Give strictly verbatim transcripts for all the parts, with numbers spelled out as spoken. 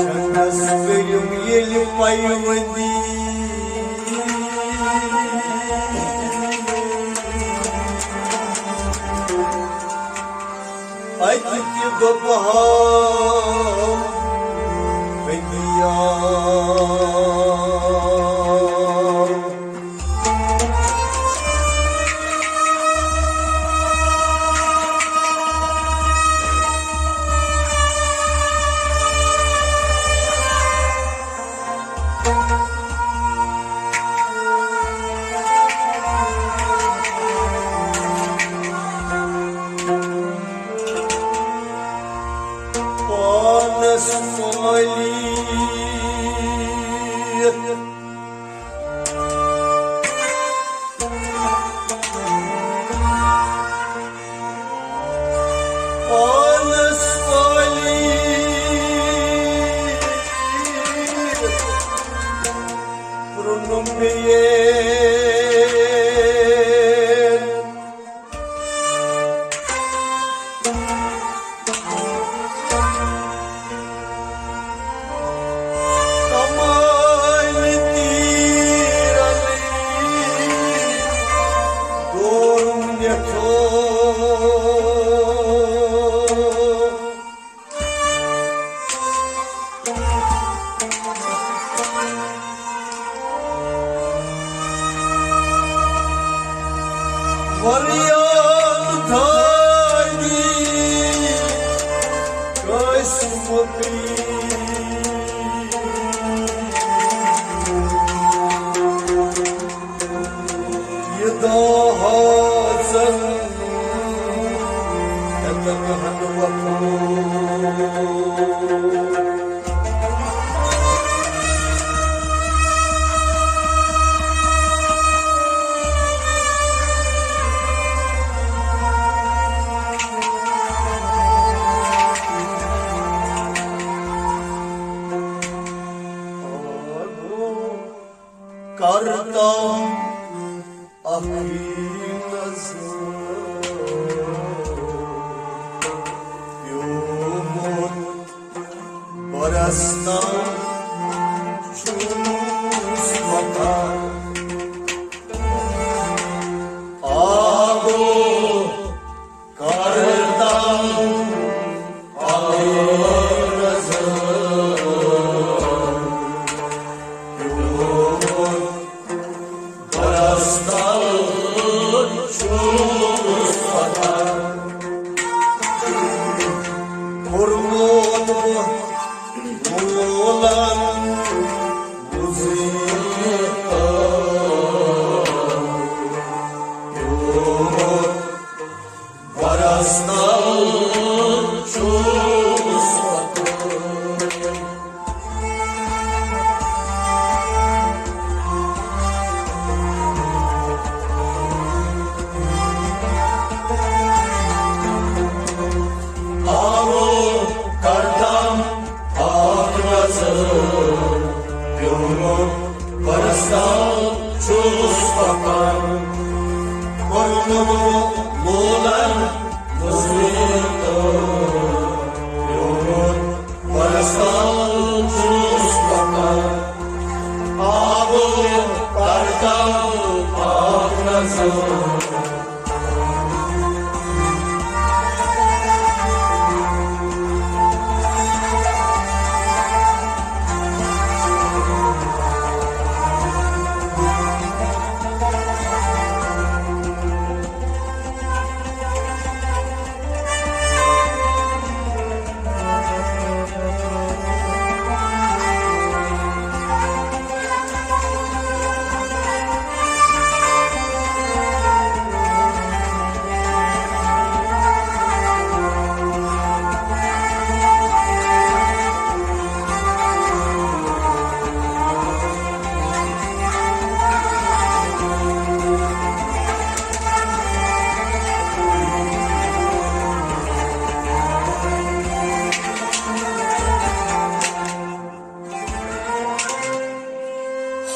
شنس کٔرِم ییٚلہِ پیوندی، اَتہِ تہِ دوٚپہَم بٔنِیا۔ پانس پالی پانس پالی پرنم یہ کمالِ تیرلی دورم یتھو۔ فریاد دادی قاسم پیر۔ یہ دۄہ ہاژن ہیتن ہن وفو۔ کرتم اکھ نظر پیومت برستان چھُس وطن۔ آگو کردم اکھ نظر پیومت برستان چھُس وطن۔ کوٚرمُت مولن وُزرِ پیومت برستان چھُس وطن۔ آرو کردم اکھ نظر پیومت برستان چھُس وطن۔ کوٚرمُت مولن وُزرِ پیومت برستان چھُس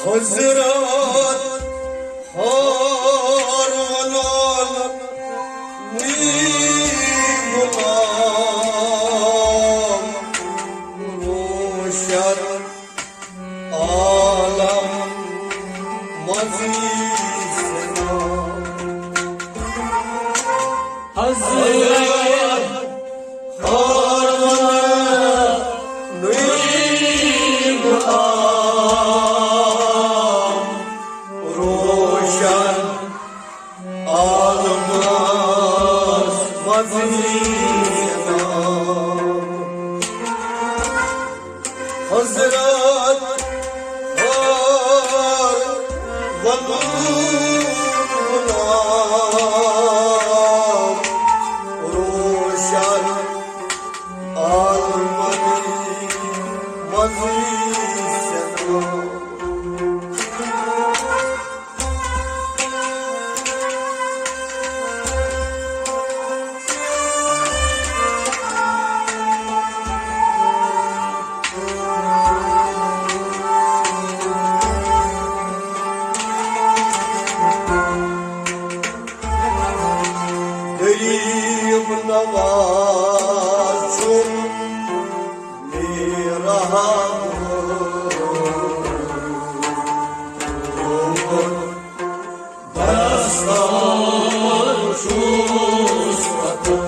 حضرت ہارون نی غلام روشن عالم مزید سنا۔ حضرت ہارون نی غلام روشن عالمس مزید سنا۔ حضرت ہارون نی غلام روشن عالمس مزید سنا۔ غریب نواز چھُم میرا دستان چھُس پتہٕ۔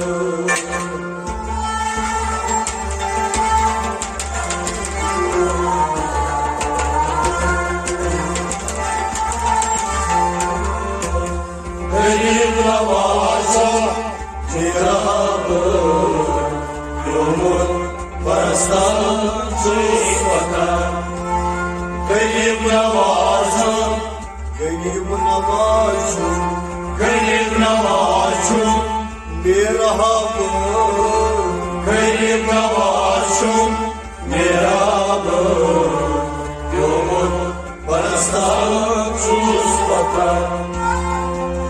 غریب نواز چھُم میرا پیومُت پرستار چھُس پتہٕ۔ غریب نواز چھُم، غریب نواز چھُم، غریب نواز چھُم میرا پیومُت۔ غریب نواز چھُم میرا پیومُت پرستار چھُس پتہٕ۔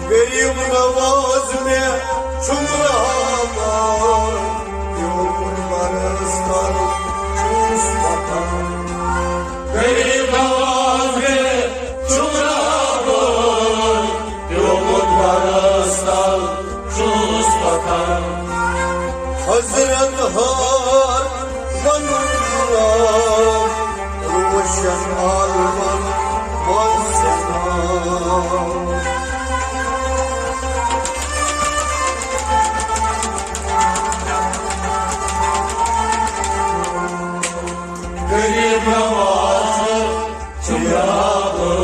غریب نواز مےٚ چھُم رہبر، پیومُت پرستار چھُس پتہٕ۔ غریب نواز مےٚ چھُم رہبر، پیومُت پرستار چھُس پتہٕ۔ حضرت ہارون غلام روشن عالمن منٛز سنا۔ غریب نواز چھُم رہبر،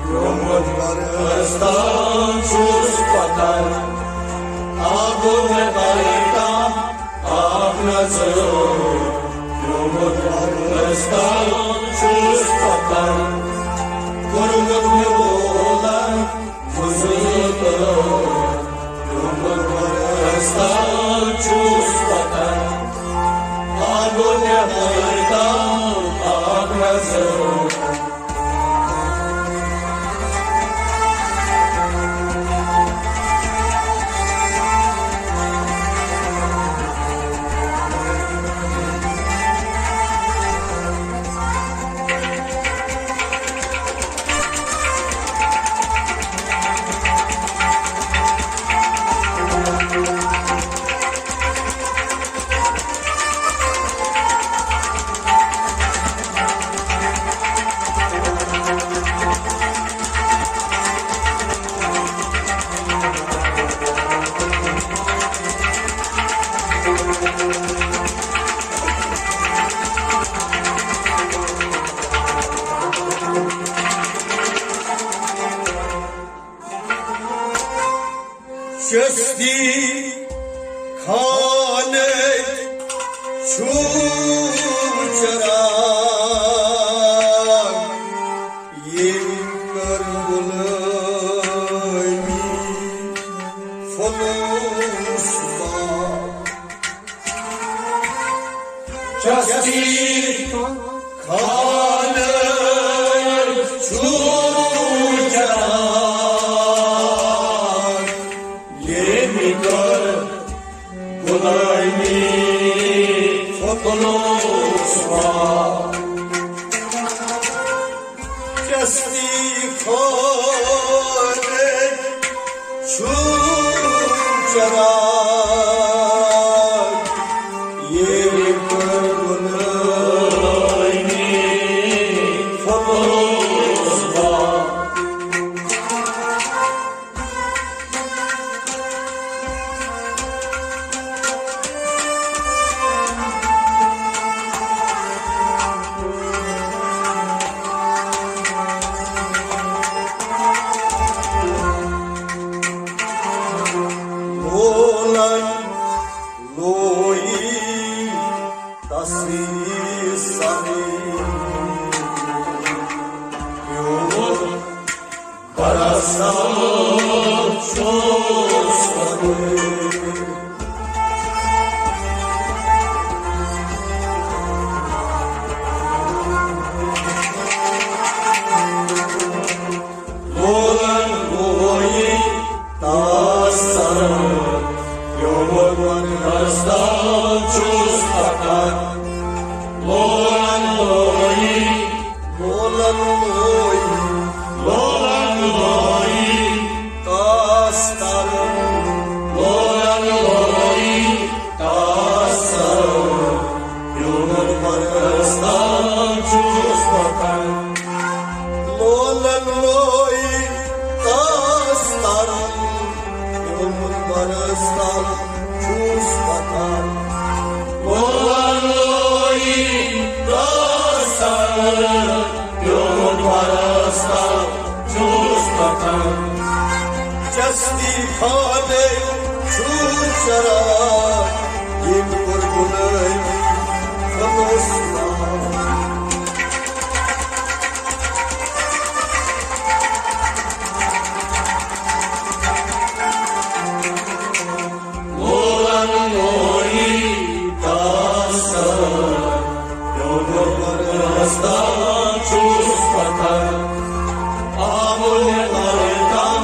پیومُت پرستار چھُس پتہٕ۔ آ گوٚو مےٚ تۄہہِ تام اکھ نظر، پیومُت پرستار چھُس پتہٕ۔ کوٚرمُت مےٚ بولن فضوٗل تہٕ پیومُت پرستار چھُس پتہٕ۔ آ گوٚو مےٚ تۄہہِ تام اکھ نظر۔ چشتی خانٕکۍ چھُو چراغ، ییٚمۍ کٔر غلٲمی فلوس باغ۔ چشتی خانٕکۍ چھُو چراغ، ییٚمۍ کٔر غلٲمی فلوس باغ۔ چشتی خانٕکۍ چھُو چراغ، ییٚمۍ کٔر غلٲمی فلوس باغ۔ لولن لویی تسی سری پیوت پرستار چھُس بہٕ۔ لولن لویی تس سرن، پیومُت پرستار چھُس پکان۔ لولن لویی، لولن لویی، لولن لویی تس سرن، لولن لویی تس سرن، پیومُت پرستار چھُس پکان۔ لولن لویی تس سرن، پیومُت پرستار چھُس پکان۔ لولن لویی تس سرن، پیومُت پرستار چھُس پکان۔ چشتی خانٕکۍ چھُو چراغ، ییٚمۍ کوٚر غلٲمی فلوس باغ۔ لولن لویی تس سرن، پیومُت پرستار چھُس پکان۔ آمُت مےٚ ترکم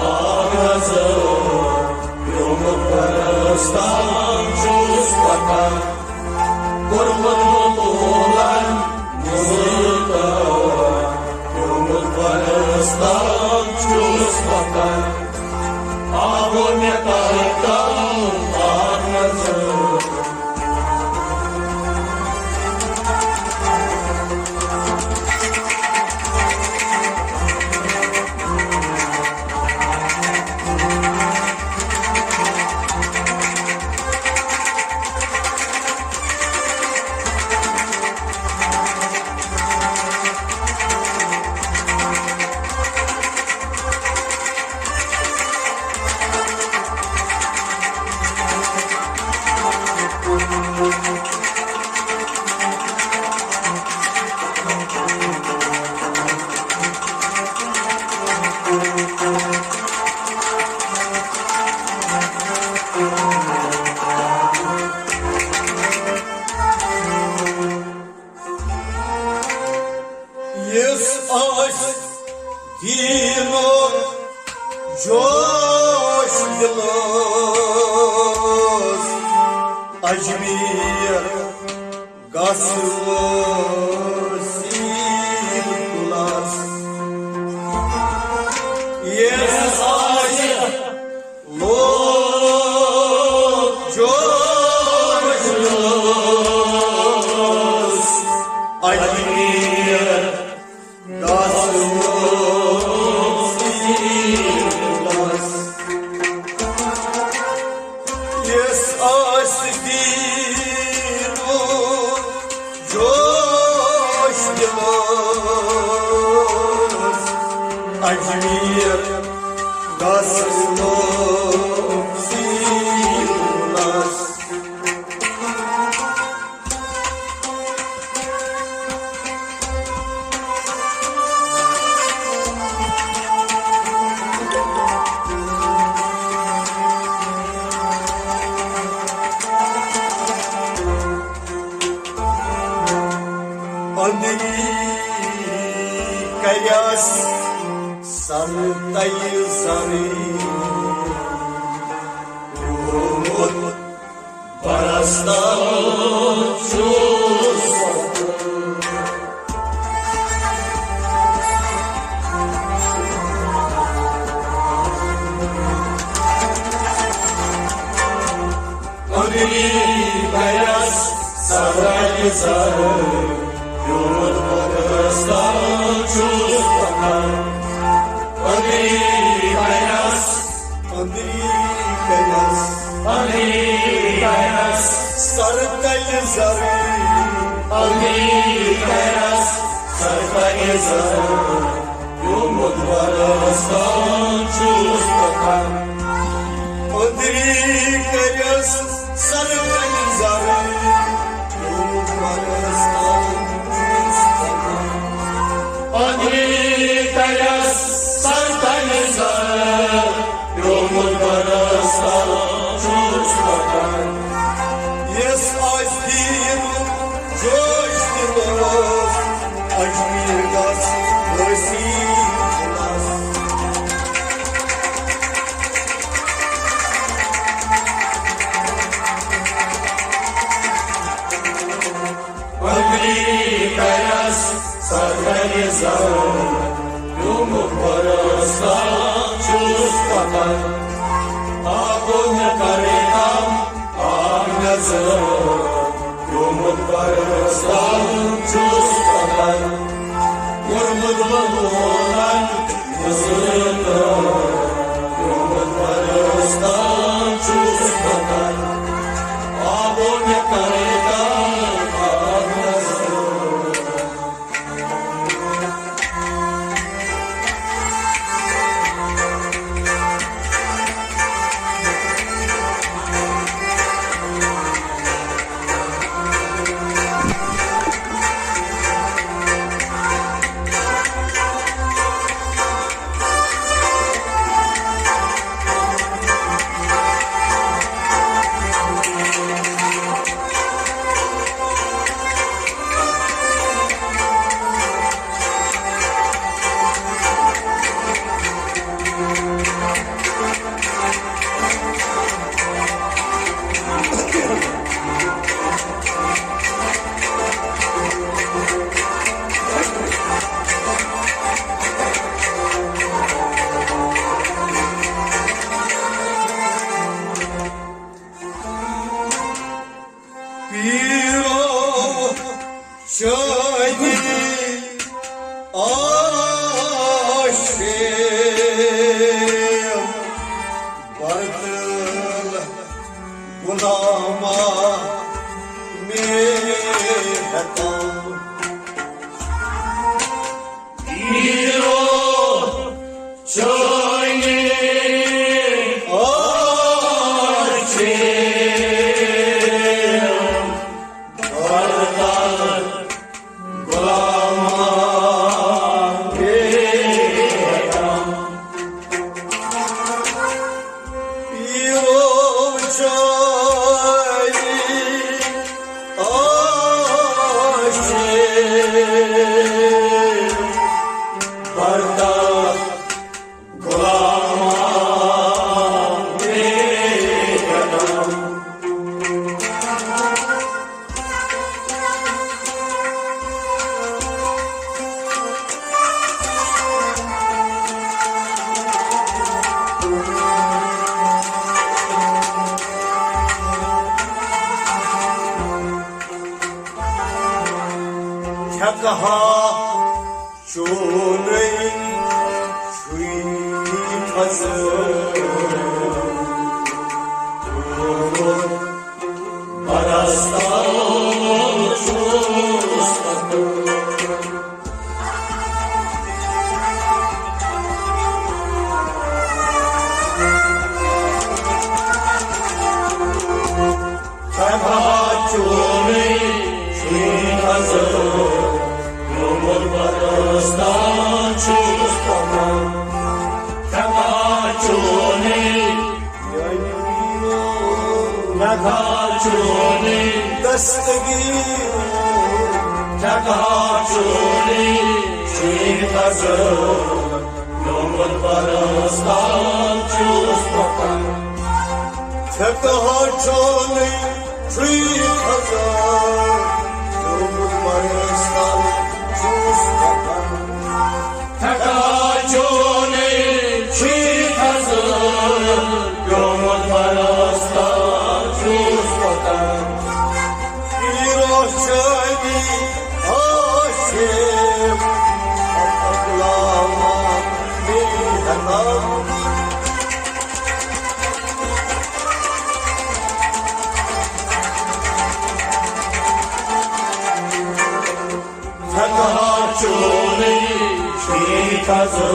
اکھ نظر، پیومُت پرستار چھُس پکان۔ کوٚرمُت مےٚ لولن مُزل تہٕ، پیومُت پرستار چھُس پکان۔ آمُت مےٚ ترکم اکھ نظر۔ یُس آسہِ دیٖنُک جوش دِلس، اجمیر گژھ وٲصیل کُلس۔ یُس آسہِ لوٚت جوش دِلس، اجمیر گژھ وٲصیل کُلس۔ یُس آسہِ دیٖنُک جوش دِلس، اجمیر گژھ وٲصیل کریس سر تلہِ زرٕے، پیومُت پرستار چھُس۔ أنٛدری کریس سر تلہِ زرٕے، پیومُت پرستار چھُس پکان۔ أنٛدری کریس، أنٛدری کریس، أنٛدری کریس سر تلہِ زرٕے، أنٛدری کریس سر تلہِ زرٕے، پیومُت پرستار چھُس پکان۔ أنٛدری کریس سر تلہِ زرٕے، پیومُت پرستار چھُس پکان۔ أنٛدری کریس سر تلہِ زرٕے، پیومُت پرستار چھُس پکان۔ یس آسہِ دیٖنُک جوش تہٕ لوش، اجمیر گژھ وٲسی خلاص۔ أنٛدری کریس سر تلہِ زرٕے، پیومُت پرستار چھُس پکان۔ آ گوٚو مےٚ کرے کم، آ نظر، پیومُت پرستار چھُس پکان۔ کوٚرمُت بہٕ لولن، پیرو شاہی آشے برتل غلاما میرتا۔ پیرو شاہی آشے چھکہا چونٕے چھُے فضل پرستار چھُس۔ چھکہا چونٕے چھُے فضل، پیومُت پرستار چھُس پکان۔ چھکہا چونٕے، چھکہا چونٕے دستگیر، چھکہا چونٕے چھُے یومُت پرستار چھُس پکان۔ ژےٚ کہاں چونٕے چھُے خزان، یومُت پرستار چھُس پکان۔ ژےٚ کہاں چونٕے چھُے خزان، یومُت پرستار چھُس پکان۔ پیرو شادی آشیم، اکلاوا میرا۔ تھکا چونی شیخ ازر،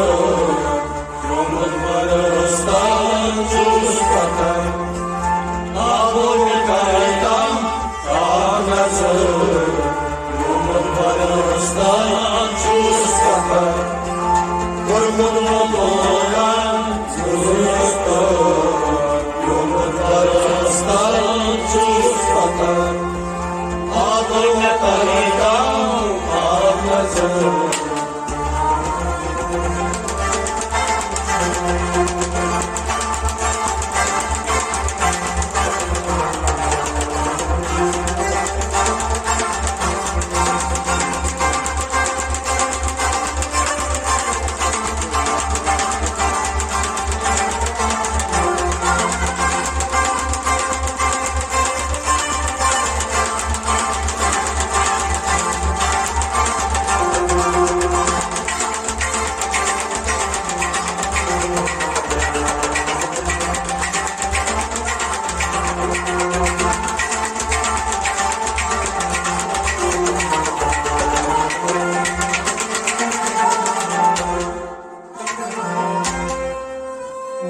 یومُت پرستار چھُس پکان۔ آبُر کریتم آ نظر، یومُت پرستار چھُس پکان۔ کوٚرمُت مُقرر چھُس پکان، یومُت پرستار چھُس پکان۔ آبُر کریتم آ نظر۔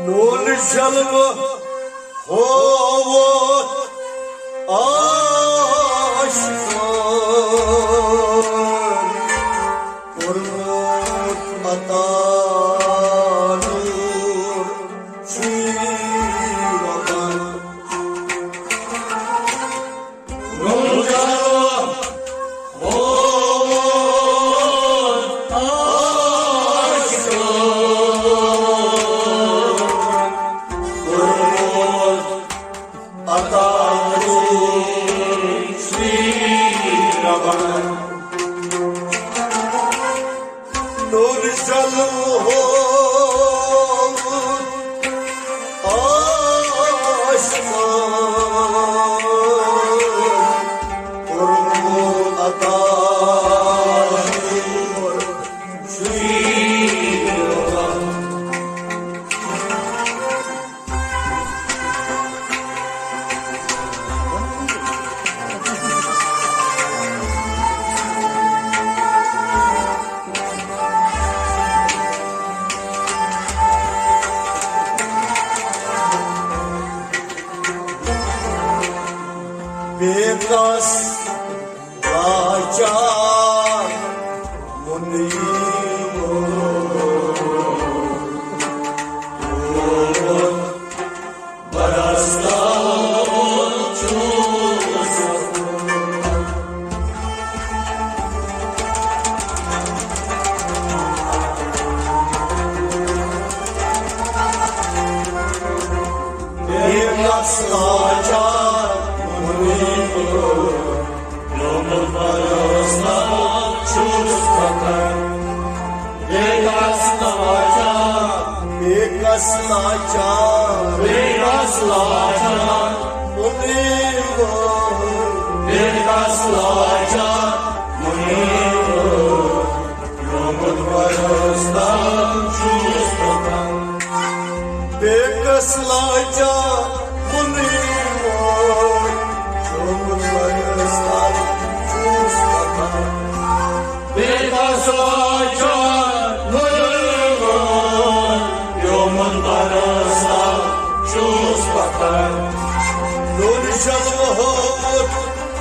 نور جلوہ ہووُتھ عاشقن، کوٚرمُت عطا نور چھُے رۄبن۔ نور جلوہ ہووُتھ عاشقن، کوٚرمُت عطا نور چھُے رۄبن۔ بے کس لاچار مُنیٖب۔ بے کس لاچار مُنیٖب، یومُت پرستار چھُس پکان۔ بے کس لاچار، بے کس لاچار، بے کس لاچار مُنیٖب۔ بے کس لاچار مُنیٖب، یومُت پرستار چھُس پکان۔ بے کس لاچار مُنیٖب، یومُت پرستار چھُس پکان۔ بے کس لاچار مُنیٖب، یومُت پرستار چھُس پکان۔ نور جلوہ ہووُتھ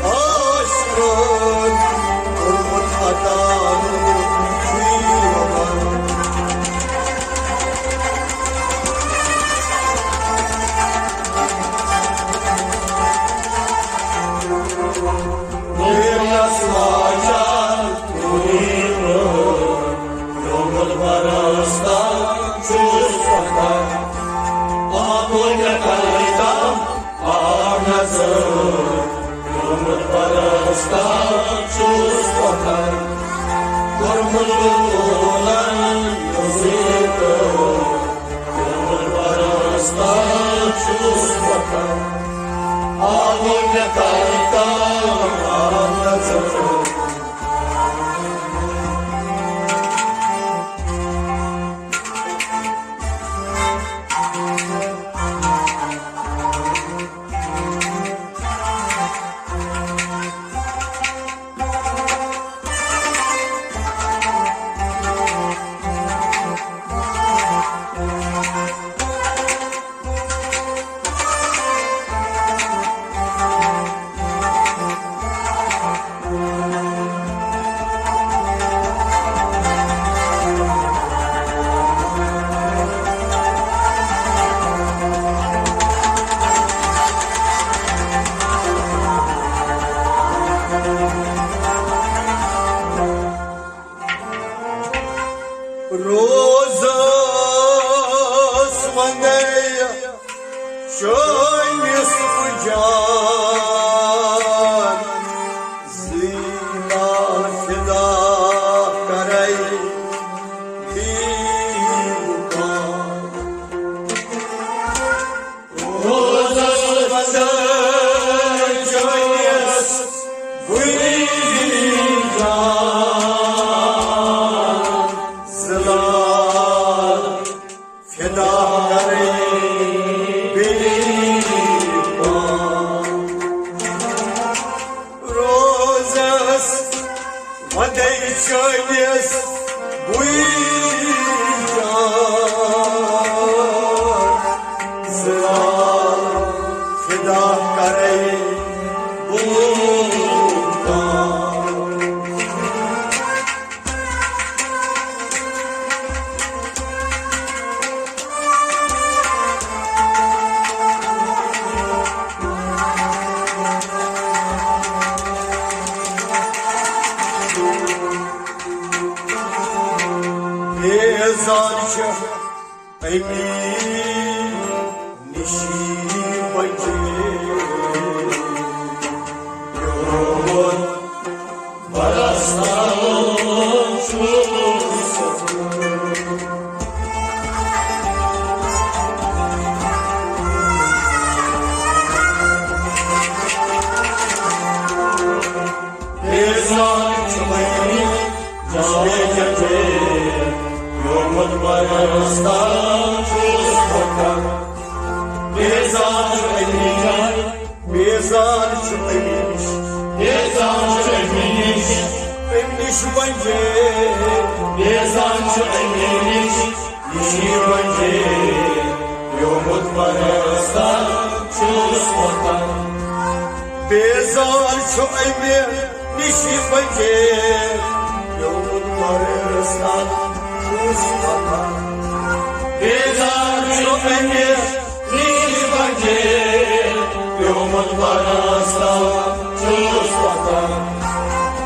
عاشقن، کوٚرمُت عطا نور چھُے رۄبن۔ بے کس لاچار مُنیٖب، روزس وندے چٲنِس جان، زیٖنہ فدا کرے دیوان۔ روزس وندے چٲنِس بُے جان، زیٖنہ فدا کرے بیٚیہِ پان۔ روزس وندے چٲنِس بُے جان، زیٖنہ فدا کرے بیٚیہِ پان۔ بیزار چھِ اَمی نِشی بچے، یومُت پرستار چھُس۔ بیزار چھُ اَمی جاوید جے، یومُت پرستار چھُس وطن۔ بیزار چھُ اَمی جاے، بیزار چھُ اَمی نِش، بیزار چھُ اَمی نِش، اَمہِ نِش بچے۔ بیزار چھُ اَمی نِش، نِشی بچے، یومُت پرستار چھُس وطن۔ بیزار چھُ اَمہِ نِشی بچے، یومُت پرستار چھُس وطن۔ بیزار چھُ اَمہِ نِشی بچے، یومُت پرستار چھُس وطن۔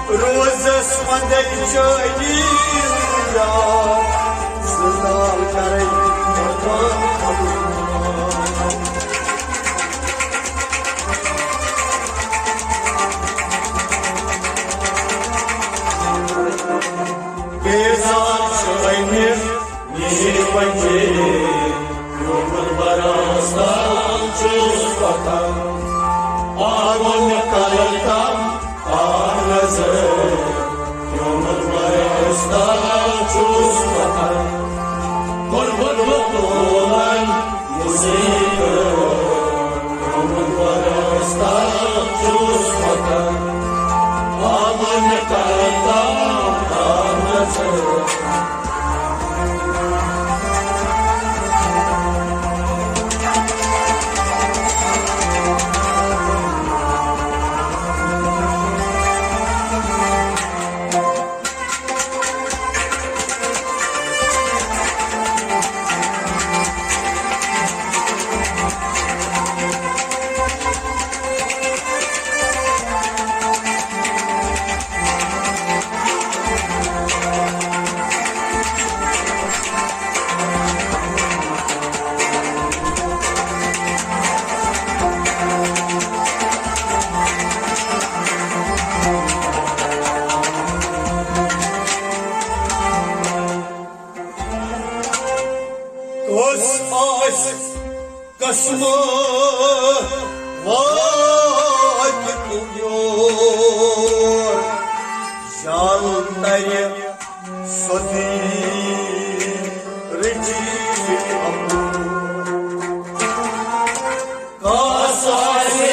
روزس وندے چٲنِس جان، زیٖنہ کرے بیٚیہِ پان۔ بیزار چھُ اَمہِ نِشی بچے، یومُت پرستار چھُس وطن۔ آ گوٚو مےٚ کلہٕ تام آ نظر، یومُت پرستار چھُس وطن۔ کوٚرمُت مےٚ تولن مُصیبت، یومُت پرستار چھُس وطن۔ آ گوٚو مےٚ کلہٕ تام آ نظر۔ آسہِ قسمت واتہِ کُنہِ یور، جان ترِ سۄ دی رٔچھِتھ اَپُر۔ کاس آسہِ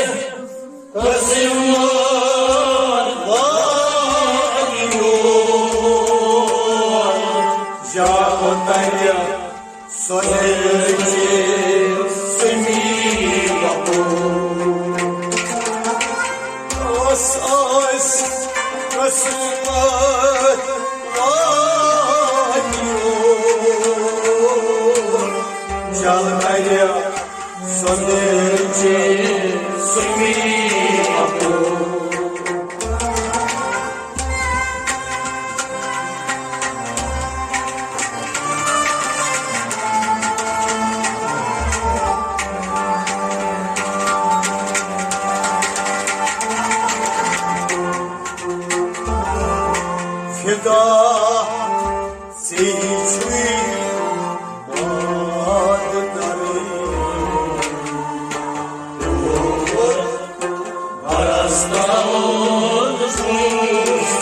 قسمت واتہِ یور، جان ترِ سۄ دی رٔچھِتھ سۄ دی اَپُر۔ کاس آسہِ قسمت واتہِ یور، جان ترِ سۄ دی رٔچھِتھ سۄ دی اَپُر۔ فدا ژےٚ چھُے باد کرٕنۍ۔ پرستار چھُس۔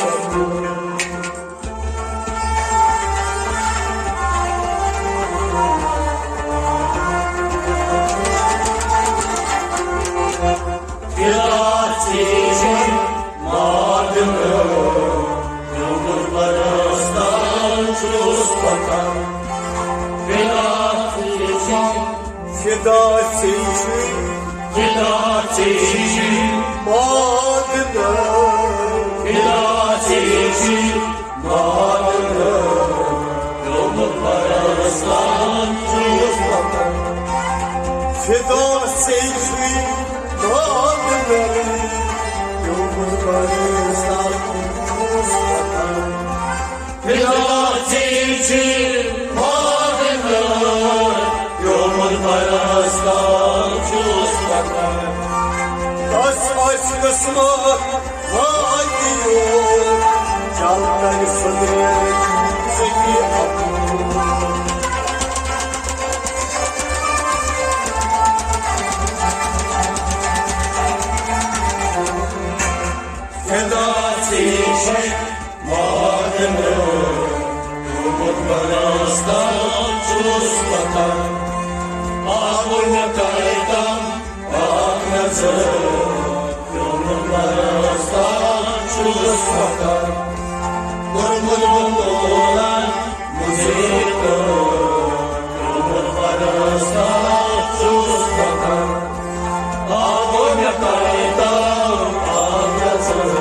فدا ژےٚ چھُے باد کرٕنۍ۔ پرستار چھُس پکان۔ فدا ژےٚ چھُے۔ فدا ژےٚ چھُے۔ فدا ژےٚ چھُے۔ باد کرٕنۍ۔ فدا ژےٚ چھُے۔ باد کرٕنۍ۔ پرستار چھُس پکان۔ فدا ژےٚ چھُے۔ باد کرٕنۍ۔ پرستار چھُس پکان۔ فدا ژےٚ چھُے۔ باد کرٕنۍ۔ پرستار چھُس پکان۔ کاس آسہِ قسمت واتہِ یور، جان ترِ سۄ دی رٔچھِتھ سۄ دی اَپُر۔ فدا ژےٚ چھُے۔ ماگنہٕ، تُلمُت پرستار چھُس پکان۔ آ گوٚو مےٚ کَرے تام، آ نظر، تُلمُت پرستار چھُس پکان۔ کوٚرمُت مُطالعہ مُزیٖد، تُلمُت پرستار چھُس پکان۔ آ گوٚو مےٚ کَرے تام، آ نظر۔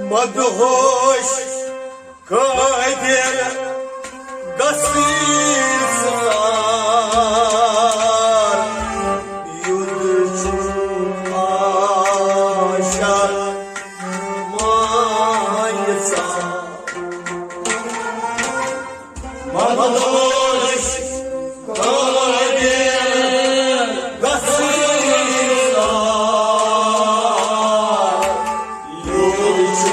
مدہوش قٲدِر گژھِ سار، یُتھ چھُ آشا مایہِ ژار۔ مدہوش قٲدِر گژھِ سار، یُتھ چھُ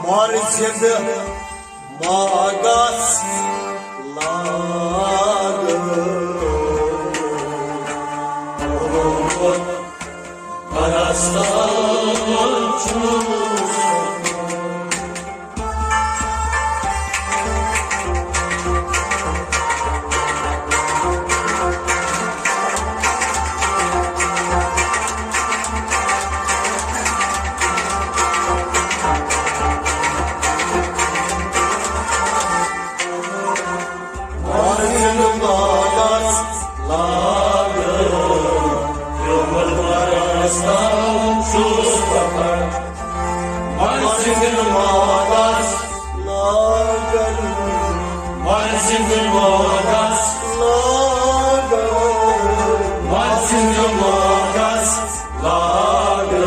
مرزد ماگس لاگو، پرستار چھُس۔ مرزد ماگس لاگو، یومل پرستار چھُس پکان۔ مرزد ماگس لاگو، مرزد ماگس لاگو، مرزد ماگس لاگو،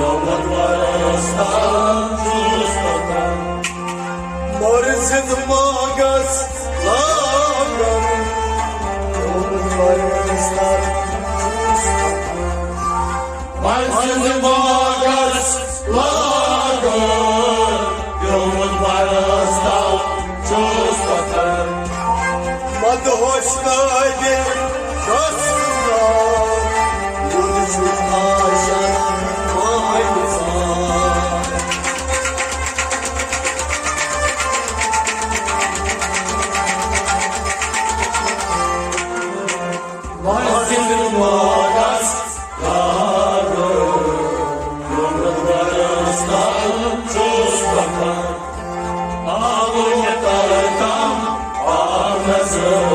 یومل پرستار چھُس پکان۔ مرزد ماگس لاگو، یومل پرستار چھُس پکان۔ مرزد ماگس لاگو، یومل پرستار چھُس پکان۔ مدہوش قٲدِر رسول، یُتھ چھُ آشنا ماے زار۔ مرزد ماگس لاگو، یومل پرستار چھُس پکان۔ آو یتر تام آو نظر،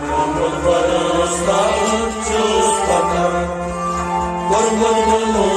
یومل پرستار چھُس پکان۔ کوٚرمُت